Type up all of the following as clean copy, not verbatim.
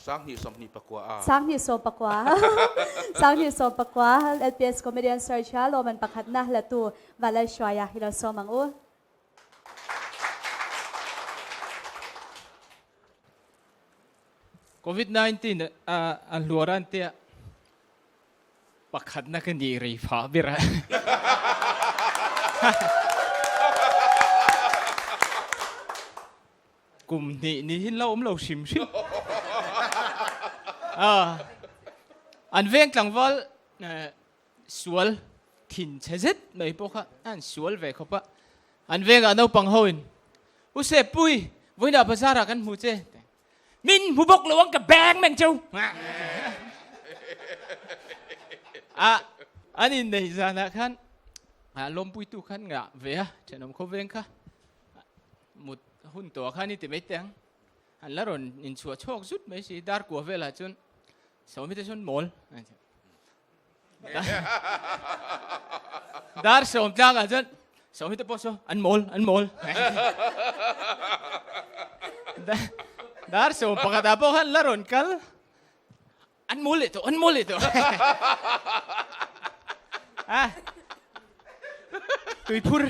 21 a. 21 21 LPS Comedian Search a lawmman pakhatna latu Vanlalhruaia hi lo sawm ang u. Covid 19 a hluar an tia pakhatna ka nih rei phah ber a. Kum hnih ni hin lo awm lo hrim hrim. An veng tlangval sual thin chhe zet mai pawh kha an sual ve khawp a. An vengah naupang ho in, U Seppui, vawiinah bazar ah kan hmu che. Min hmu bawk lo ang ka beng meng cheu. A an innei zanah khan lawmpuitu khan ngah ve a, thenawm khawveng kha. Mut hun tawh khan i ti mai teh ang. An la rawn inchhuah chhuak zut mai si, dar kua velah chuan Sawmi te chuan mawl. Dar sawm tlangah chuan Sawmi te pawh saw an mawl, an mawl. Dar sawm pakhatah pawh khan la rawn kal. An mawl leh tawh, an mawl leh tawh. Ah. Tuiphur,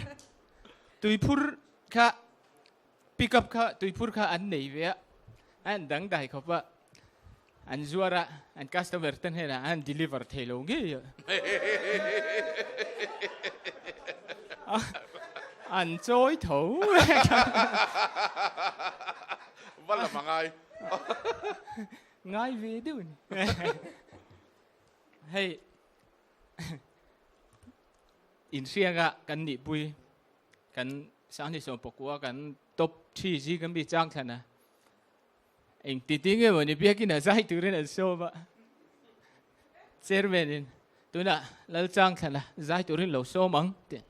tuiphur kha pick up kha tuiphur kha an nei ve a, an dangdai khawp a, an zuar a, an customer te hnenah an deliver thei lo ngei a. An chawi tho. Va lam a ngai. Ngai ve deuh ni. Hei inhrianga kan nihpui kan Sanghni Sawmpakua kan top thi zing ami chang thlan a. Eng ti ti nge mawni biakin a zai turin an sawm a. Chairman in tunah Lal Chang thlan a zai turin lo sawm ang tih.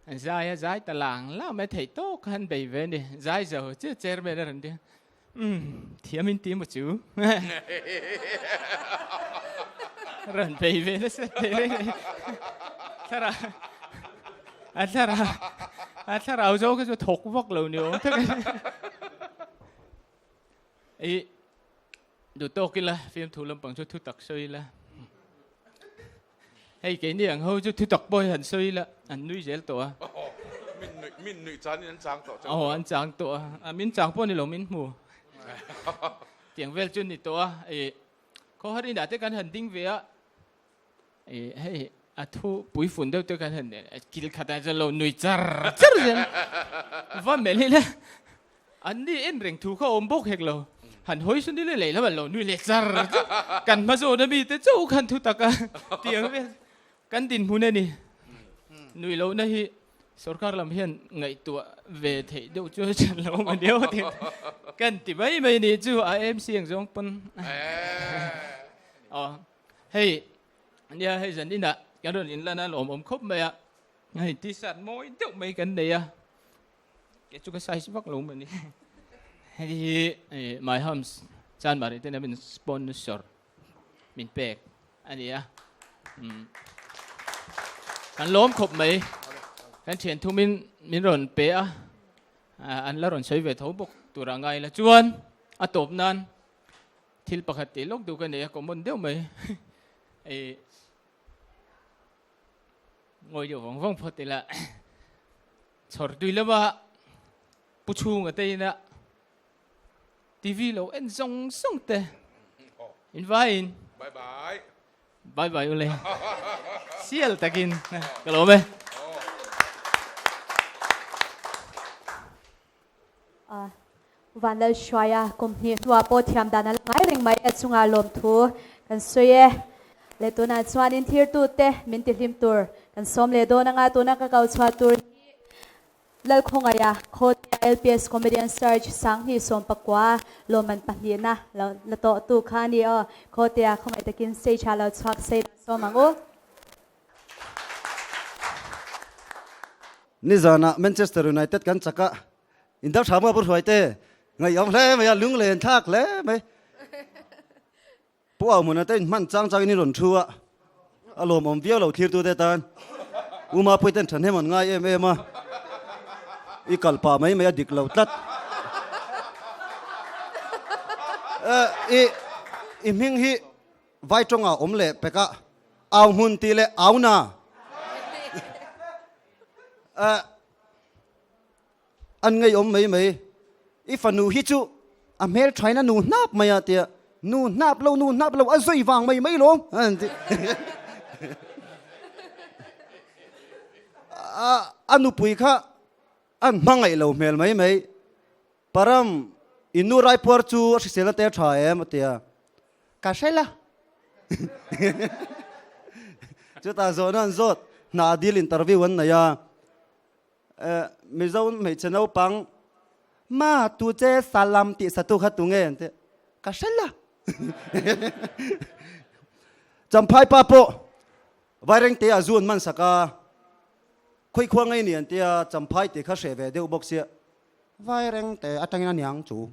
An zai a zai ta lang lang mai theih tawk kha an bei ve a ni. Zai zo chiah chairman a rawn ding a, Umm, thiam in ti maw chu? Rawn bei ve nasa teh reng a ni. Thlarau, a thlarau, a thlarau zawk hi chu thawk vak lo ni awm tak a ni. I duh tawk ila, fiamthu lampang chu thutak sawi ila. Hei keini ang ho chu thutak pawh hi han sawi ila an nui zel tawh a. Min nuih min nuih chanin an chang tawh chauh. Aw an chang tawh a, min chang pawh ni lo min hmu. Tiang vel chu ni tawh a, i khawhar inah te kan han ding ve a, i hei a thu puifun deuh te kan han kil khatah chuan lo nui char char zel va melh ila. An ni en reng thu kha awm bawk hek lo. Han hawi sawn ila leh lam an lo nui leh char char. Kan hma zawn a mi te chauh khan thu tak a ti ang vel. Kan dinhmun a ni. Nui lohna hi sorkar lam hian ngaihtuah ve theih deuh chu a chan lo awm a nia aw tih kan ti mai mai a nih chu a MC ang zawng pawn. Aw hei nia hei zan inah kan rawn inlan a lawmawm khawp mai a. Hei t-shirt mawi deuh mai kan nei a. Kei chu ka size vak lo mai ni. Hei hi My Homes Chanmari ten a min sponsor min pek a ni a. Kan lawm khawp mai. Kan thian thumin min rawn pe a. An la rawn sawi ve tho bawk tur a ngai la. Chuan a tawp nan thil pakhat tih lawk duh ka nei a, common deuh mai. Ngawi deuh vawng vawng phawt ila chhawr tui lama pu chhunga te ina TV lo en zawng zawng te in vaiin Bye bye. Bye bye ule. Sial takin ka lawm e. Vanlalhruaia kum hnih hnuah pawh thiam dan a la ngai reng mai a chungah lawmthu kan sawi e. Leh tunah chuanin thirtute min tihlim tur kan sawm leh dawn anga tuna ka kau chhuah tur hi Lalkhawngaia Khawtia LPS Comedian Search Sanghnih 19 lawmman pahnihna lo la tawh tu kha a ni aw. Khawtia khawngaih takin stage ah lo chhuak sei lo sawm ang u. Nizanah Manchester United kan chak a, Indar tha maw pu hruai te ngaih awm hle mai a lung len thlak hle mai pu au hmun ate in hman chang chang in rawn thu a a lawm awm viau lo thlir tu te tan uma pui ten thahnem an ngai em em a i kal pa mai mai a dik lo tlat. I i hming hi vai tawngah awm leh pek a, au hmun tih leh au na. An ngeiawm mai mai. I fanu hi chu a hmel thain a nu hnap mai a tia, nu hnap lo, nu hnap lo, a zui vang mai mai lawm a han ti. A nupui kha an hmangaih lo hmel mai mai. Param, i nu raipuar chu a hriselna te a tha em? a ti a. Ka hre la. Chutah zawhna an zawt, hna dil interview an nei a. Mizo hmeichhe naupang Ma tu che salam tih satu kha tu nge an ti ka hre la. Champhai pa pawh Vairengte ah zu an man sak a, khawi khua ngei ni an tia Champhai tih kha hreh ve deuh bawk sia Vairengte atangin a niang chu.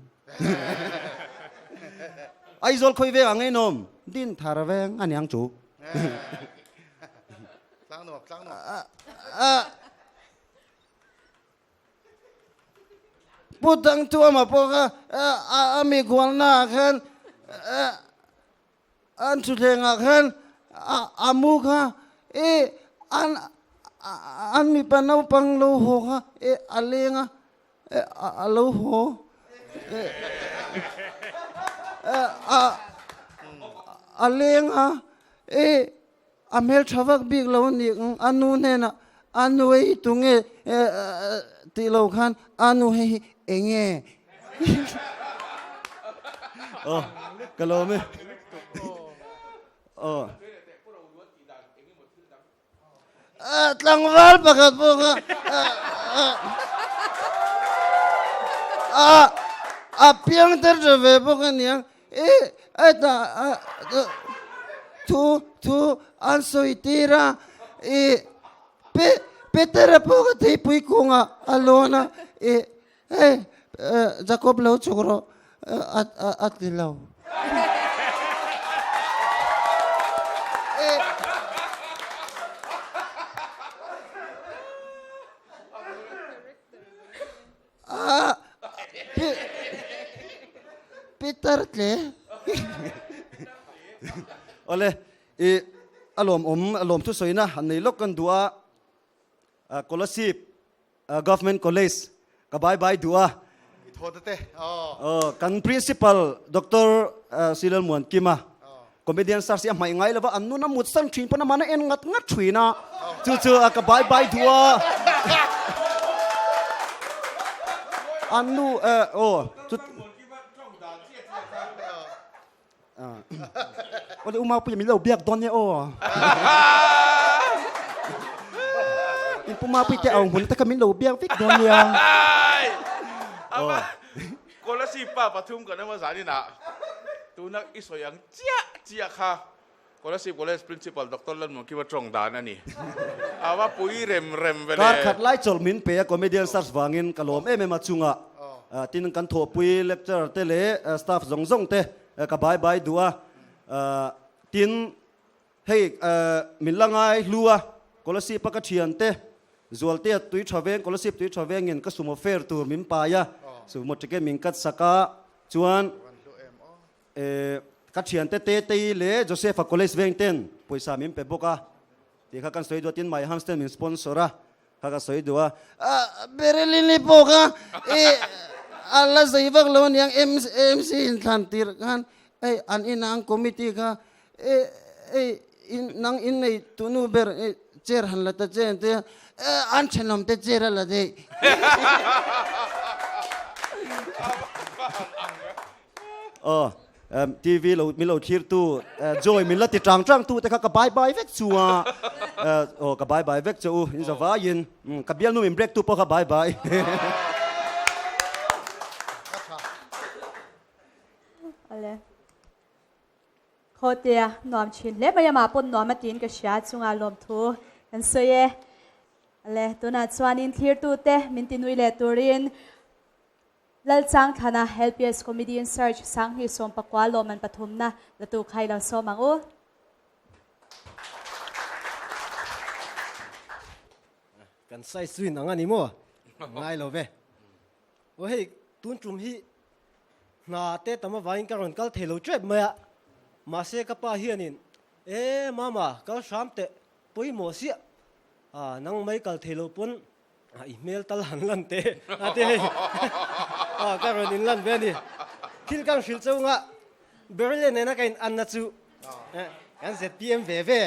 Aizawl khawi veng ah ngei nawm Dinthar veng a niang chu. Tlang nuam, tlang nuam. Pu Dangtuama pawh kha a mi kualna ah khan an thutthleng ah khan a mu kha i an an mipa naupang lo haw kha i a leng a a lo haw a leng a i A hmel tha vak bik lo a nih ang, a nu hnenah a nu hei hi tunge tih lo khan a nu hei hi enge? Aw ka lawm e. Aw. Tlangval pakhat pawh kha a piang ter tha ve bawk a niang. I hetah thu thu an sawi tir a, i Pe Petera pawh ka theipui kungah a lawn a, i hei Jacob lo chhuk rawh a a ti lo. Peter tle. Awle, i a lawmawm, a lawm thusawiina han nei lawk kan duh a, Kolasib Government College ka bye bye duh a. I thaw te te, aw. Aw, kan Principal Doctor Silal Muankima Comedian search hi a hmaih ngai lova, an nun a mut san thin pawn amah a en ngat ngat thin a, chu chu a ka bai bai duh a. An nu eh aw chu Awle u Mapuia min lo biak dawn e aw. In pu Mapuia te au hmun te kha min lo biak vek dawn nia. Aw. Kolasib pa pathum kan emaw zaninah tuna i sawi ang chiah chiah kha Kolasib College Principal Doctor Lalmuankiva tawng dan a ni. A va pui rem rem ve le. Kar khat lai chawlh min pe a comedian search vangin ka lawm em em a chungah tin kan thawhpui lecturer te leh staff zawng zawng te ka bai bai duh a tin Hei min la ngai hlu a, Kolasib a ka thian te, Zualtea tui tha veng, Kolasib tui tha vengin ka sumo fare tur min pai a, sumo ticket min cut sak a, chuan ka thian te Tetei leh Joseph-a college veng ten pawisa min pe bawk a, tih kha kan sawi duh a, tin My Hams ten min sponsor a, kha ka sawi duh a. Berylini pawh kha i a la zei vak lo aniang, MC inthlan tir khan hei an inang committee kha E ei in nang in nei tunu ber e chair han la ta che an tia e an thenawm te chair a la daih. Aw TV lo min lo thlir tu Joy min la ti tang tang tu te kha ka bye bye vek chu a aw ka bye bye vek che u in zavaiin ka bialnu min break tu pawh kha bye bye. Awle. Khawtea nuam thin hle mai amah pawn nuam a tiin ka hria chungah lawmthu kan sawi e. Le tunah chuanin thlirtute min ti nui leh turin Lalchang Thlana LPS Comedian Search Sanghnih Sawmpakua lawmman pathumna la tu kha i lo sawm ang u. Kan size chu inang a ni maw? Ngai lo ve. Aw hei tun tum hi. Hna te tam avangin ka rawn kal thei lo tep mai a, mahse ka pa hianin, E mama, kal hram teh, pawimawh siah, a nang mai kal thei lo pawn i hmel tal han lan teh a ti hei, a ka rawn inlan ve a ni. Thil kan hrilh cheu nga, Beryl nena ka in anna chu kan zpm ve ve.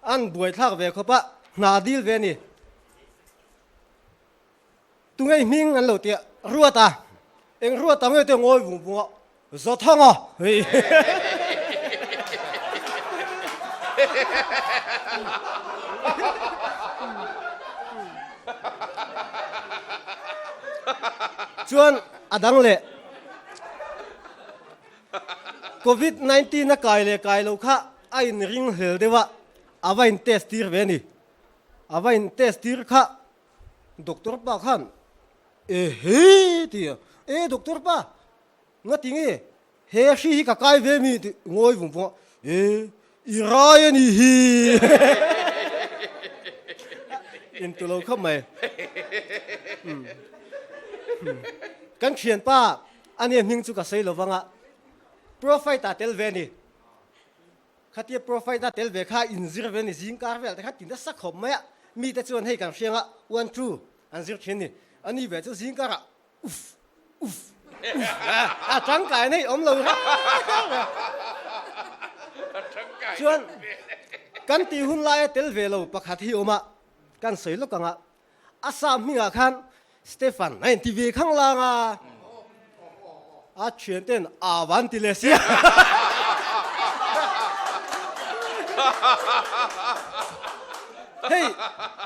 An buaithlak ve khawp a, hna dil ve a ni. Tungei hming an lo tia Ruat a, eng Ruat ang nge te ngawi vung vung a, Zathang a hei. Chuan a dang leh Covid 19 a kai leh kai lo kha a inring hlel deuh a, a va in test tir ve a ni. A va in test tir kha Doctor pa khan e he ti a, e doctor pa nga ti nge he hri hi ka kai ve mi ti ngawi vung vung a, e i rai a ni hi in tu lo khawp mai. Kan thian pa a nia hming chu ka sawi lo vang a, profite ah tel ve a ni. Khatia profile a tel ve kha inzir ve ni zingkar vel te khan ti nasa khawp mai a, mite chuan hei kan hriang a one two an zir thin ni, ani ve chu zingkar ah uff uff uff a tangkai nei awm lo reng reng a, chuan kan tih hun laia tel ve lo pakhat hi awm a, kan sawi lawk ang a, A sa hmingah khan Stefan a inti ve khang lang a, a thianten a van ti leh sia. Hei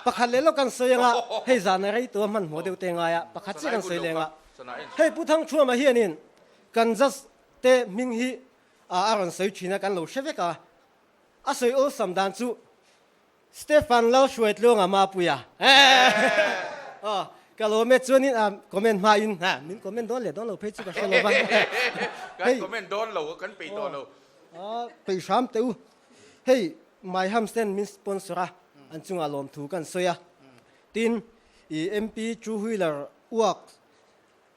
pakhat leh lawk kan sawi anga, hei zana rei tua hmanhmawh deuh te ngai a, pakhat chiah kan sawi leh anga. Hei Pu Thangthuama hianin Kansas te hming hi a rawn sawi thin a, kan lo hre vek a. A sawi awlsam dan chu Stefan Lalhruaitluanga Mapuia aw ka lawm e chuanin a comment hma in ha min comment dawn leh dawn lo phei chu ka hre lo va Kan comment dawn lo kan peih tawh lo. Aw peih hram teh u hei My Hamsten min sponsor a an chungah lawmthu kan sawi a tin i MP two wheeler works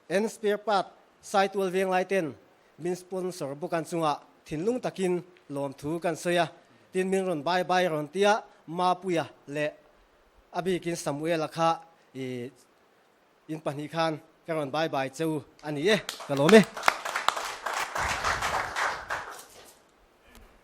and spare part Saitual Venglai ten min sponsor bawk an chungah thinlung takin lawmthu kan sawi a, tin min rawn bye bye rawn tia Mapuia leh a bikin Samuela kha i in pahnih khan ka rawn bye bye cheu a ni e, ka lawm e.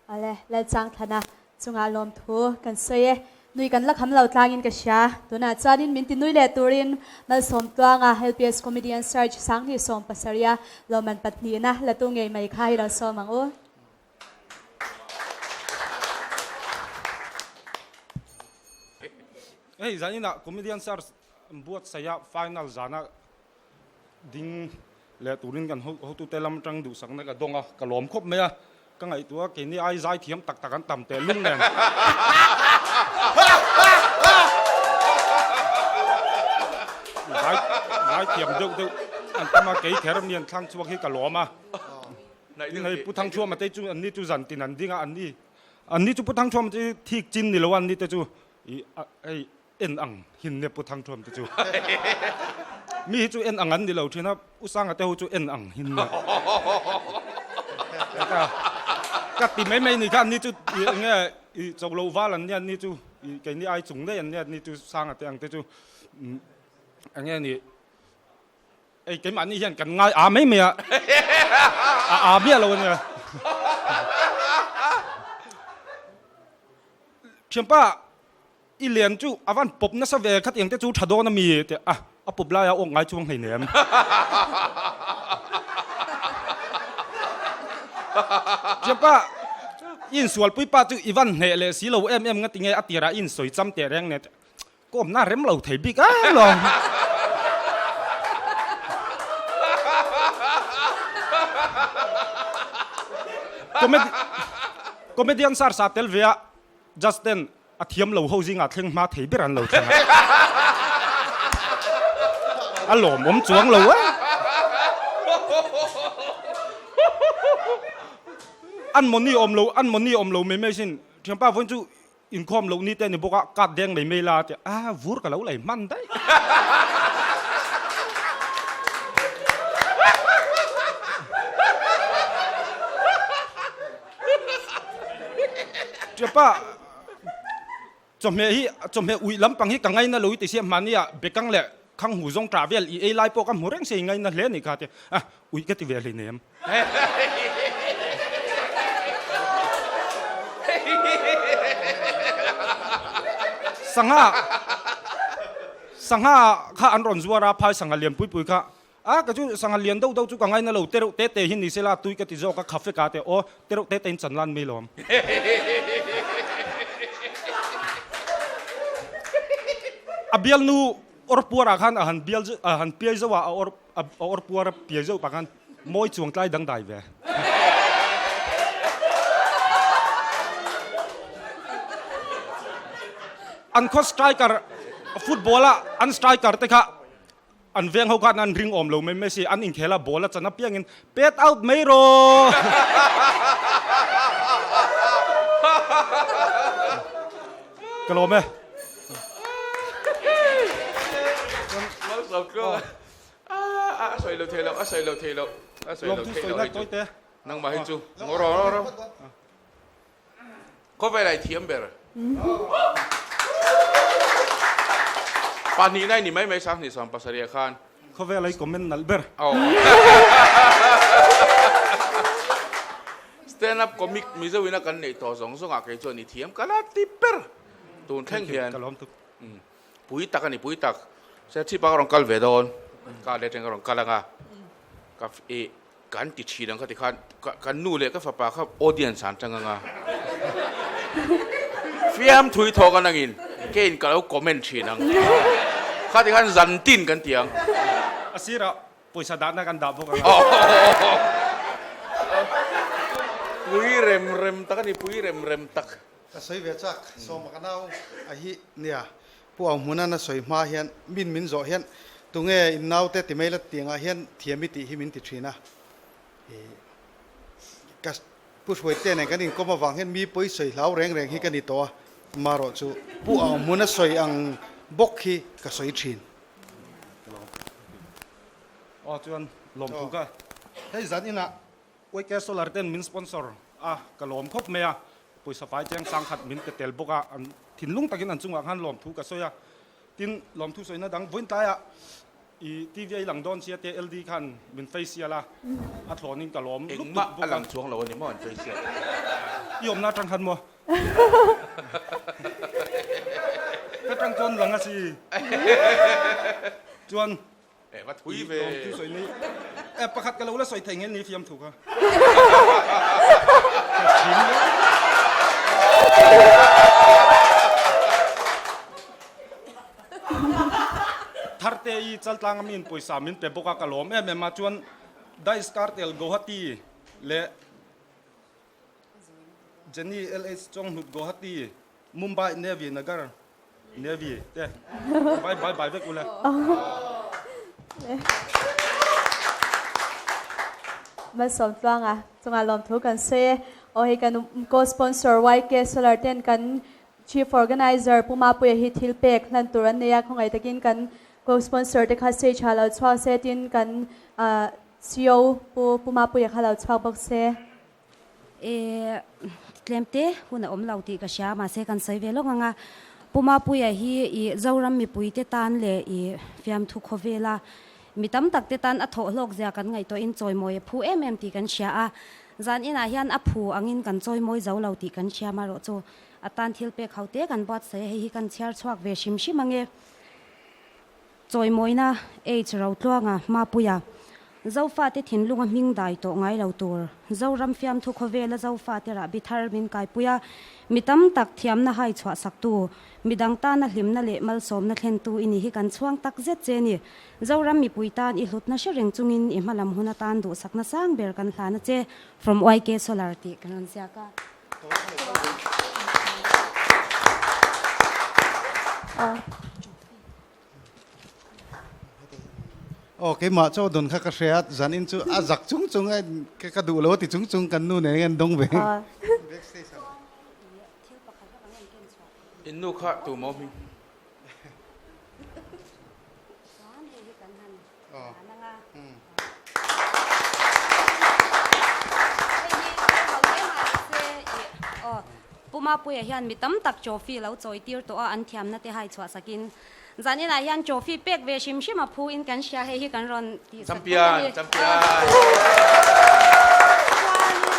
Awle, Lalchang Thlana chungah lawmthu kan sawi e. Nui kan la kham lo tlangin ka hria. Tunah chuanin min ti nui leh turin Malsawm Tluanga, LPS Comedian Search Sanghnih Sawm Pasarih-a lawmman pahnihna la tu ngei mai kha hi lo sawm ang u. Hei zaninah Comedian Search buatsaih a final zana Ding leh turin kan hotute lam atang duhsakna ka dawng a, ka lawm khawp mai a, ka ngaihtuah a, keini ai zai thiam tak tak an tam teh lung nen. Zai zai thiam deuh deuh an tam a, kei kher mi an thlang chhuak hi ka lawm a. Tin hei Pu Thangchhuama te chu anni chu zan tin an ding a, anni anni chu Pu Thangchhuama te chu thik chin ni lo a, anni te chu ih hei En ang hin ne Pu Thangthuam te chu. Mi hi chu en ang an ni lo thin a, U Sanga te ho chu en ang hin ne. Ka ka ti mai mai ni kha an ni chu i enge i cho lo val an nia an ni chu i keini ai chung daih an nia an ni chu Sanga te ang te chu enge ni Ei keimahni hian kan ngai a mai mai a, a a miah lo a nia. Thianpa i lian chu a van pawp nasa ve khat eng te chu tha dawn a mi tih a, a pawp laia awk ngai chuang hleinem. Thianpa i insualpui pa chu i van hneh leh si lo em em nga tinge a tirah i insawi cham teh reng nen. Kawmna rem lo thei bik a lawm. Comedy comedian sar sa tel ve a Justin a thiam lo ho zingah thleng hma thei ber an lo thleng a. A lawmawm chuang lo a. An mawni awm lo an mawni awm lo mai mai sin thianpa vawiin chu Inkhawm loh ni te ni bawk a, card deng mai mai la a ti a, vur ka lo lei hman daih. Ṭiapa chawhmeh hi chawhmeh uih lampang hi ka ngaina lo i ti sia hmahni ah bekang leh khang hu zawng ṭah vel i ei lai pawh ka hmu reng sia i ngaina hle a nih kha a ti a, uih ka ti ve hleinem. Sangha sangha kha an rawn zuar a, phai sangha lian pui pui kha A ka chu sangha lian deuh deuh chu ka ngaina lo tereuh te te hi ni sela tui ka ti zawk a khafe ka te aw tereuh te te in chan lan mai lawm. A bialnu awr puar ah khan a han bial a han piai zauh a a awr a awr puar a piai zauh pah khan mawi chuang tlai dangdai ve. An khaw striker football a an striker te kha An veng ho khan an ring awm lo mai mai si, an inkhel a, ball a chan apiangin pet out mai rawh! Ka lawm e. Malsawm tluang a, a sawi lo thei lo, a sawi lo thei lo, a sawi lo thei lo hei chu. Nangmah hi chu ngaw rawh rawh rawh. Khawvel ai thiam ber. Pahnihna i ni mai mai 27 pasarih khan. Khawvel ai comment nalh ber. Stand up comic Mizo ina kan neih tawh zawng zawng ah kei chuan i thiam ka la ti ber tun thleng hian. Ka lawm tuk. Pui tak a ni pui tak. Serchhip ah ka rawn kal ve dawn. Ka leh teng ka rawn kal anga. Ka i Kan ti thin ang kha ti khan kan nu leh ka fapa kha audience an tang anga fiam thui thawk an angin keiin ka lo comment thin ang kha ti khan zan tin kan ti ang. A sirah pawisa dahna kan dah bawk anga. Pui rem rem tak a ni pui rem rem tak. Ka sawi ve chak, Sawma ka nau a hi nia, Pu Auhmunan a sawi hma hian min min zawh hian tunge in naute ti mai la tiangah hian thiam i tih hi min ti thin a. Ka Pu Hruaite nen kan inkawm avang hian mi pawi sawi hlau reng reng hi ka ni tawh a, marawh chu Pu Auhmun a sawi ang bawk hi ka sawi thin. Aw chuan lawmthu ka hei zan inah YK Solar ten min sponsor a, ka lawm khawp mai a, pawisa fai cheng sangkhat min pe tel bawk a, an thinlung takin an chungah khan lawmthu ka sawi a, tin lawmthu sawina dang vawiin tlaiah i TV a i lang dawn sia te LD khan min facial a, a thlawnin ka lawm lutuk Engmah bawk a a. lang chuang lo a ni maw an facial? I awmna atang khan maw? Ka tang chuan lang a si. Chuan Eh va thui ve. Lawm thu sawi ni. Eh pakhat ka lo la sawi thei ngel ni fiam thu kha. Tharte i chaltlang ami in pawisa min pe bawk a ka lawm em em a chuan Dice Cartel Guwahati leh Jenny LH Chonghlut Guwahati Mumbai Navy Nagar Navy te bye bye bye vek ule. Malsawm tluanga chunga lawmthu kan sawi e. Aw hei kan co-sponsor YK Solar ten kan Chief Organizer Pu Mapuia hi thil pek hlan tur an nei a, khawngaih takin kan co-sponsor te kha stage ah lo chhuak se tin kan CEO Pu Pu Mapuia kha lo chhuak bawk se. E, tlem te hun a awm lo tih ka hria, mahse kan sawi ve lawk ang a. Pu Mapuia hi i Zoram mipui te tan leh i fiamthu khawvela mi tam tak te tan a thawh hlawk zia kan ngaihtuahin chawimawi a phu em em tih kan hria a. Zan inah hian a phu angin kan chawimawi zo lo tih kan hria marawh chu a tan thil pek ho te kan buatsaih a, hei hi kan chhiar chhuak ve hrim hrim ang e. Chawimawina H Rotluanga Mapuia, Zofate thinlunga hming dai tawh ngai lo tur, Zoram fiamthu khawvela Zofate rahbi thar min kaipui a, mi tam tak thiamna hai chhuah saktu, midang tana hlimna leh malsawmna thlentu i ni hi kan chhuang tak zet che ni. Zoram mipui tan i hlutna hre reng chungin i hmalam hun atan duhsakna sang ber kan hlan a che, From YK Solar tih kan rawn ziak a. Aw keimah chaw dawn kha ka hria zan in chu a zak chung chung a ka duh lo a ti chung chung kan nu nen hian dawng ve. In nu kha tu maw hming? Aw. Mapuia hian mi tam tak trophy lo chawi tir tawh a, an thiamna te hai chhuah sakin zaninah hian trophy pek ve hrim hrim a phu in kan hria, hei hi kan rawn tih sak tum a ni. Champion! Chuanin aw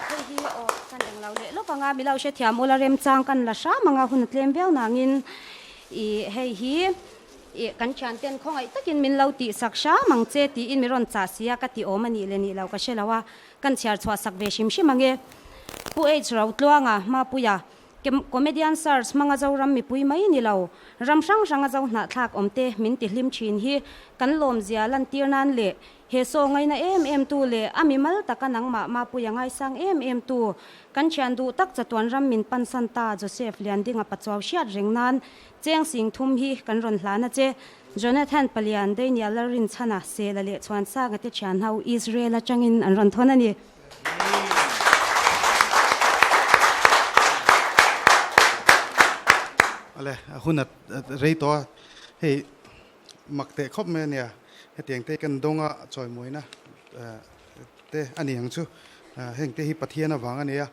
hei hi aw kan englo leh lawk anga mi lo hrethiam ula remchang kan la hram anga hun a tlem viau nangin ih hei hi Ih, kan thianten khawngaih takin min lo tihsak hram ang che tiin mi rawn chah si a, ka ti awm a nih leh nih lo ka hre lo a, kan chhiar chhuah sak ve hrim hrim ang e. Pu H Rotluanga, Mapuia, Comedian Search hmanga Zoram mipui mai ni lo, ram hrang hranga zo hnahthlak awmte min ti hlim thin hi kan lawmzia lantir nan leh he saw ngaina em em tu leh a mimal taka nangmah Mapuia ngaisang em em tu kan thian duh tak chatuan ram min pansan ta Joseph Liandinga Pachuau hriat reng nan Cheng sing thum hi kan rawn hlan a che. Jonathan Palian, Daniel Lalrinchhana, Sela leh Chhuansanga te thian ho Israel atangin an rawn thawn a ni. Ale, a hun a rei tawh a, hei mak teh khawp mai a nia, hetiang te kan dawnga chawimuaina te a ni ang chu, heng te hi Pathian avang a ni a,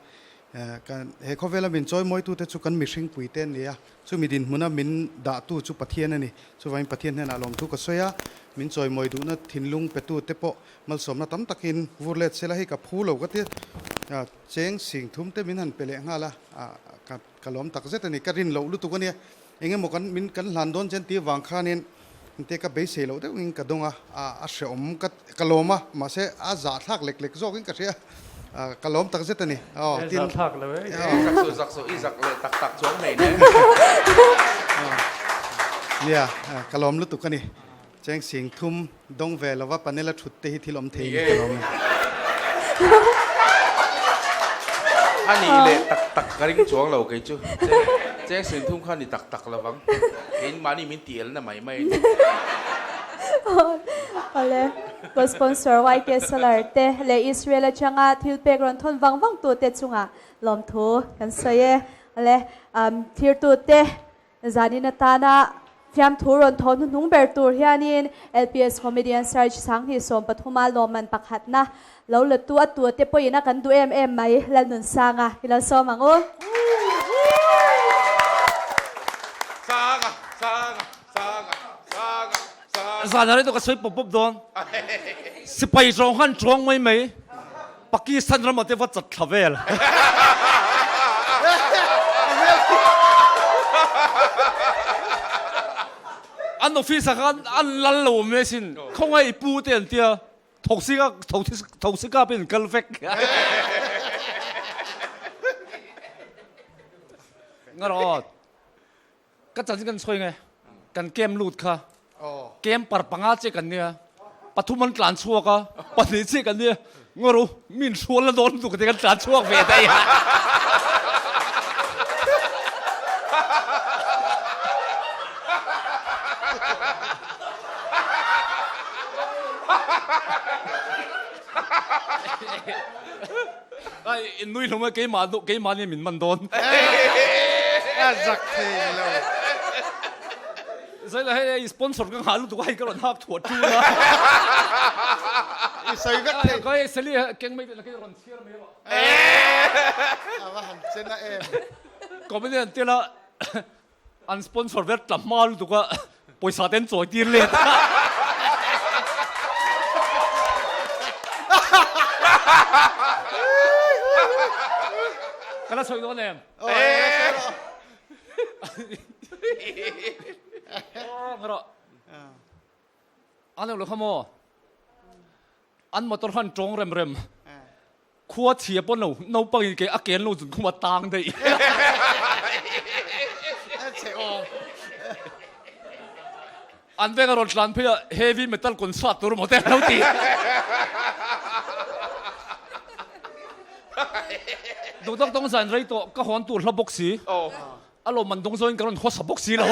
Kan he khawvela min chawimawitute chu kan mihring puite an ni a, chumi dinhmuna min dahtu chu Pathian a ni. Chuvangin Pathian hnenah lawmthu ka sawi a, min chawimawi duhna thinlung petute pawh malsawmna tam takin vur let sela hei ka phu lo ka ti a, cheng sing thum te min han pe leh nghal a, ka lawm tak zet a ni. Ka rin loh lutuk a nia, eng emaw kan min kan hlan dawn chen tih avang khanin te ka beisei loh deuhin ka dawng a, a hrehawm ka ka lawm a, mahse a zahthlak lek lek zawkin ka hria, ka lawm tak zet a ni. Aw tin. Zahthlak lo e. Zak suh zak suh i zak leh tak tak chuang nei nen. Nia, ka lawm lutuk a ni. Cheng sing thum dawng ve lova panel a thut te hi thil awm thei ni ka lawm e. A nih leh tak tak ka ring chuang lo kei chu. Cheng sing thum kha ni tak tak lovang. Keiin mahni min ti elna mai mai a ni. Awle, ka sponsor YK Solar te leh Israel atanga thil pek rawn thawn vang vang tu te chungah lawmthu kan sawi e. Awle, thirtu te Zanin atana fiamthu rawn thaw hnuhnung ber tur hianin LPS Comedian Search Sanghnih 13 a lawmman pakhatna lo la tu a tu te pawhin a kan duh em em mai Lalnunsanga i lo sawm ang u. Sanga, Sanga, Sanga, Sanga, Sanga. Zan a rei tawh ka sawi pawp pawp dawn. Sipai zawng khan chuang mai mai. Pakistan ramah te va chat thla vel. An office ah khan an lal lo awm mai sin. Khawngaih i pu te an tia thawksika thawksika pawhin an kal vek. Ngarawh. Ka chan kan sawi nge, kan camp lut kha camp par panga che kan nia, pathum an tlan chhuak a, pahnih che kan nia, ngaw min hrual la dawn lutuk te kan tlan chhuak ve daih a. Ai in nui hlawm a keimah keimah nia min man dawn. A zak thei lo. Zaila hei hei sponsor ka nghah lutuk a hei ka rawn hak thuah ṭul a. I sawi vek thei. Ka hei Sally keng mai teh ka rawn chhiar mai rawh. A va han chen a em. Comedian tela An sponsor ber tla hma lutuk a, pawisa te an chawi tir let a. Ka la sawi dawn em? Aw ngarawh. An lo kha maw? An motor khan tawng rem rem. Khua chhia pawn lo naupang in ke a ken lo zun khum a tang daih. An veng a rawn tlan phei a heavy metal concert tur maw te an lo ti. Duhtak tawng zan rei tawh ka hawn tur hla bawk si. A lawmman dawng zawin ka rawn hawsa bawk si lo a.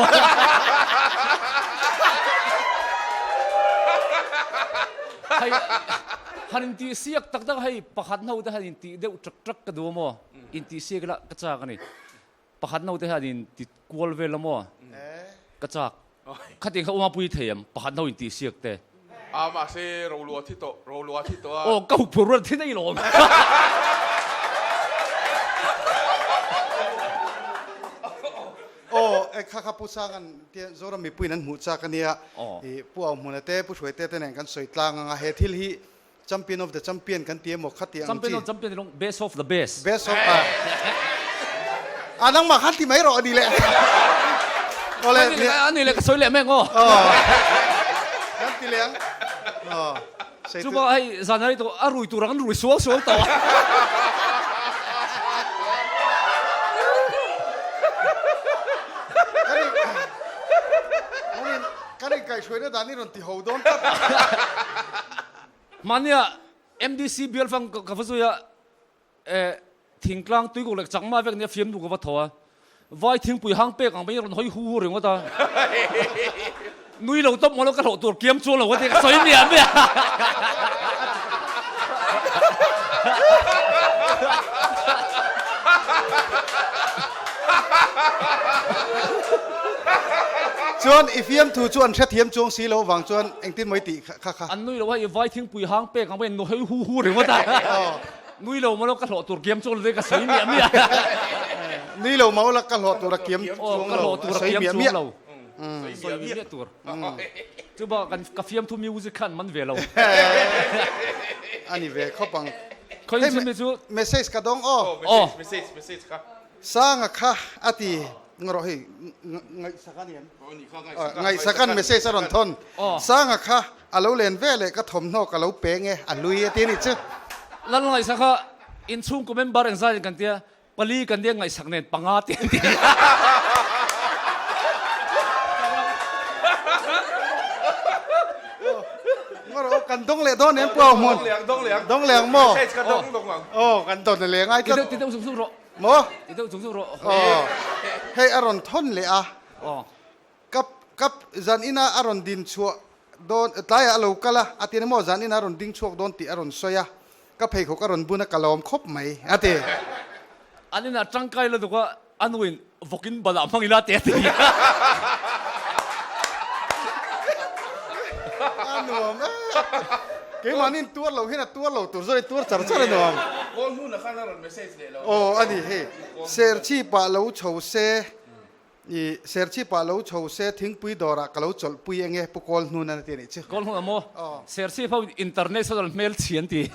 Hei han intih siak tak tak hei pakhat ho te han intih deuh ṭak ṭak ka duh a maw? Intih siak ila ka chak a ni. Pakhat ho te hian inti kual vel a maw? Ka chak. Khatiang kha uma pui thei em? Pakhat ho intih siak te. A mahse Rolua thi tawh, Rolua thi tawh a. Aw ka huphur rual thi daih lawm. Hei kha kha Pu Sanga'n tia Zoram mipuiin an hmuh chak a nia. I Pu Auhmuna te, Pu Hruaite te nen kan sawi tlang ang a, he thil hi Champion of the Champion kan ti emaw kha tih ang chi. Champion of Champion lawng Best of the Best. Best of a a nangmah khan ti mai rawh a ni leh. Awle A ni leh ka sawi leh mek aw. Kan ti leh ang. Aw. Chu bawk hei zan rei tawh a rui tur ang an rui sual sual tawh a. Kan in kaihhruaina dan i rawn ti ho dawn tlat. Mahnia MDC bial fang ka va zui a, eh thingtlang tuikuk leh chakma vek nia fiam nu ka va thaw a, vai thingpui hang pek ang mai rawn hawi hu hu ringawt a, nui lo tawp maw lo ka hlawh tur kiam chuang lo a ti ka sawi miah miah. Chuan i fiamthu chu an hrethiam chuang si lo vang chuan engtin maw i tih kha kha. An nui lo a, i vai thingpui hang pek ang pawhin nuhei hu hu ringawt a. Nui lo maw lo ka hlawh tur kiam chuang lo ka sawi miah miah. Nui lo maw la ka hlawh tur a kiam chuang lo a sawi miah miah. Sawi miah miah tur. Chu bak kan ka fiamthu music kha an man ve lo. A ni ve khawp ang. Khawi in mi chu. Message ka dawng aw. Aw message message kha. Sanga kha a ti ngawrh hei ngaihsak a ni em? Ngaihsakan message a rawn thawn. Sanga kha a lo len ve leh ka thawmhnaw ka lo peng e a hlui a ti a ni chu. Lal ngaihsak kha inchhungkaw member engzat in kan tia Pali kan nia ngaihsak nen panga te an ti. Ngawrh kan dawng leh dawn em pu au hmun. Dawng leh ang. Dawng leh ang maw? Message ka dawng dawng ang. Aw kan dawn leh ngai tlat. Ti deuh zung zung rawh. Maw? Ti deuh zung zung rawh. Aw. Hei a rawn thawn leh a. Aw. Kap kap zan ina a rawn din chhuah dawn tlaiah a lo kal a, a ti a ni maw zan ina a rawn ding chhuak dawn tih a rawn sawi a. Ka pheikhawk a rawn bun a, ka lawm khawp mai, a ti. An inah tangkai la duk a, a nuin vawkin balah hmang ila te a ti. A nuam e. Keimahni in tuar lo hian a tuar lo tur zawk in tuar char char a nuam. Kawl hnunah khan a rawn message leh lo. Aw a ni hei, Serchhip-ah lo chho se. I Serchhip ah lo chho se thingpui dawrah ka lo chawlhpui eng e Pu Kawl hnun an a ti a nih chu. Kawl hnun a maw? Serchhip ho international hmel chhi an ti.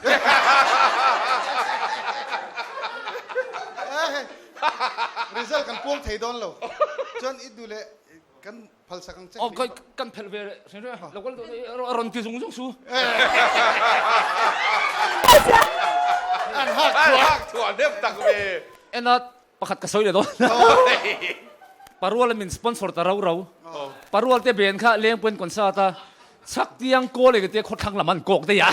Result kan puang thei dawn lo. Chuan i duh leh kan phalsak ang che. Aw kan phelh ve leh hrim hrim a, lo kal a rawn ti zung zung su. An hak thuah. An hak thuah hnem tak ve. En a Pakhat ka sawi leh dawn. Parual min sponsor ta rau rau. Parual te ben kha lengpuiin concert a chhak tiang kawl eng te khawthlang lam an kawk daih a.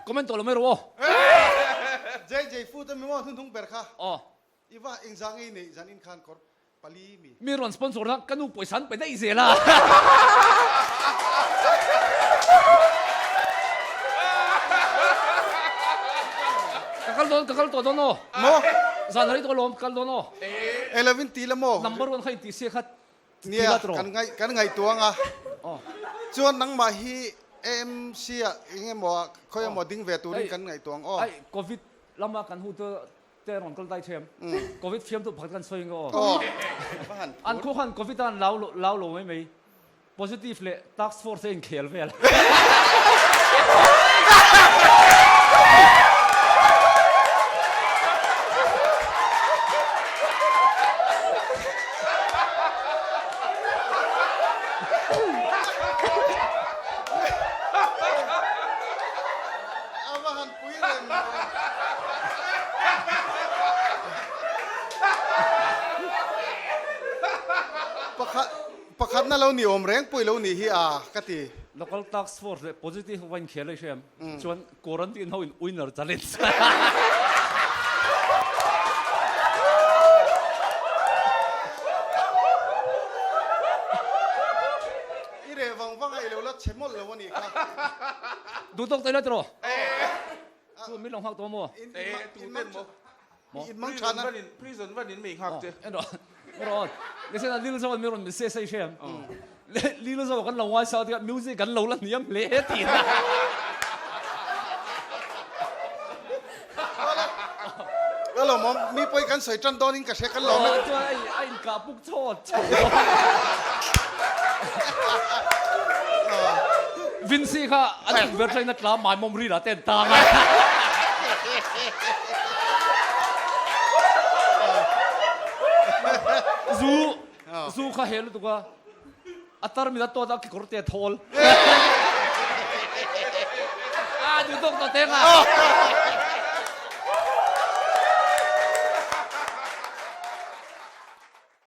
Comment tawh lo mai rawh aw. JJ food a mi maw hnunhnung ber kha. Aw. I va engzah ngei neih zan in khan kawr pali mi. Mi rawn sponsor na ka nu pawisa an pe daih zel a. Ka kal dawn ka kal tawh dawn aw. Maw? Zan rei tawh alawm ka kal dawn aw. E lovin ti la maw? Number one kha in tih sia kha ti Nia la tawh. kan ngaih kan ngaihtuang a. Chuan nangmah hi AMC ah eng emaw ah khawi emaw ding ve turin kan ngaihtuang aw. Ai covid lama kan hu chu te rawn kal dai thiam. Covid fiam tu pakhat kan sawi ang aw. An khaw khan covid a an lau lau lo mai mai. Positive leh task force a inkhel vel. A va han pui reng mai. Pakhat Pakhatna lo ni awm reng pawh i lo nih hi a ka ti. Local task force leh positive ho va inkhel a i hriam chuan quarantine ho in winner challenge. I reh vang vang a i lo la che mawlh lo a nih kha. Duh tawk taih la tiraw? Tu min lo nghak tawh maw? Eh, tu ten maw? Maw? Prison van in, prison van in mi nghak che. En rawh, en rawh. Listen a Lil Zo min rawn message a i hre em? Lil Zo kan lo ngaisa tia music kan lo la hniam hle tih na. Ka lawm awm, mi pawi kan sawi tan dawnin ka hria kan lawm e. Chuan a inkah puk chawt chawt. Vincy kha an tukverh thlengin a tla maimawm ril ah te an tang a. Zu zu kha he lutuk a, a tarmit a tawt a kekawr te a thawl. A duh tawk tawh teng a.